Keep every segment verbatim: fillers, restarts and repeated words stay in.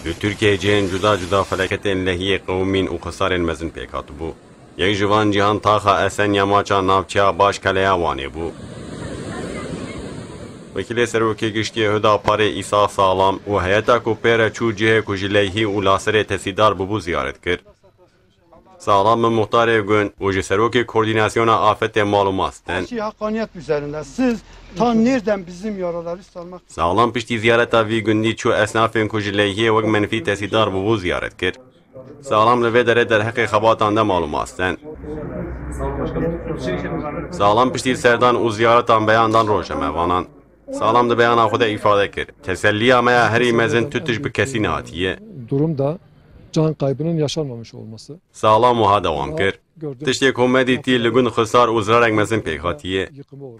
Li Tirkiyeyê cihên cuda cuda felaketên lehiyê qewimîn û xisarên mezin pêk hatibû. Yek ji van cîhan taxa Esenya Maça navçeya Başkaleya Wanê bû. Wekîlê Serokê Giştî Huda Parê Îsa Salam û heyeta ku pê re çû cihê ku ji leyhî û laserê tesîdar bûbû ziyaret kir. Salam bi muxtarê gund û ji Serokê Koordînasyona Afetê Malûmat sten. Her şey hakkaniyet üzerinde. Siz ta nereden bizim yaraları sarmak Salam piştî ziyareta vî gundî çû esnafên ku ji leyhiyê wek menfî tesîdar bûbû ziyaret kir. Salam li vê derê derheqê xebatan de malûmat sten. Salam piştî serdan û ziyareta beyan dan rojemevanan. Salam di beyana xwe de îfade kir, teselliya me ya herî mezin tu tişt bi kesî nehatiye. Durumda can kaybının yaşanmamış olması. Salam wiha dewam kir. Tiştê ku me dîtî li gund xisar û zirarek mezin pêk hatiye.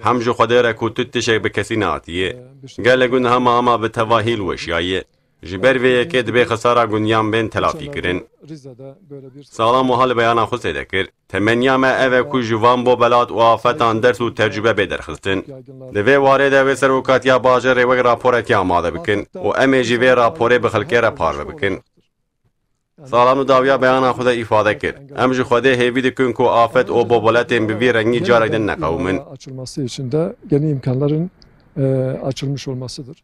Hem ji Xwedê re ku tu tişek bi kesî nehatiye. Gelek gund hema hema bi tevahî li weşiyaye. Ji ber vê yekê divê xisara gundiyan bên telafî kirin. Salam wiha li beyana xwe zêde kir, temeniya me ev e ku ji van bobelat û afetan ders û tecrûbe bê derxistin. Di vê warê de wê serokatiya bajarê wek raporekê amade bikin û em ê jî vê raporê bi xelkê re parve bikin. Salam li dawiya beyana xwe de îfade kir, em ji Xwedê hêvî dikin ku afet û bobeletên bi vî rengî carek din neqewimin. Açılması için de yeni imkanların e, açılmış olmasıdır.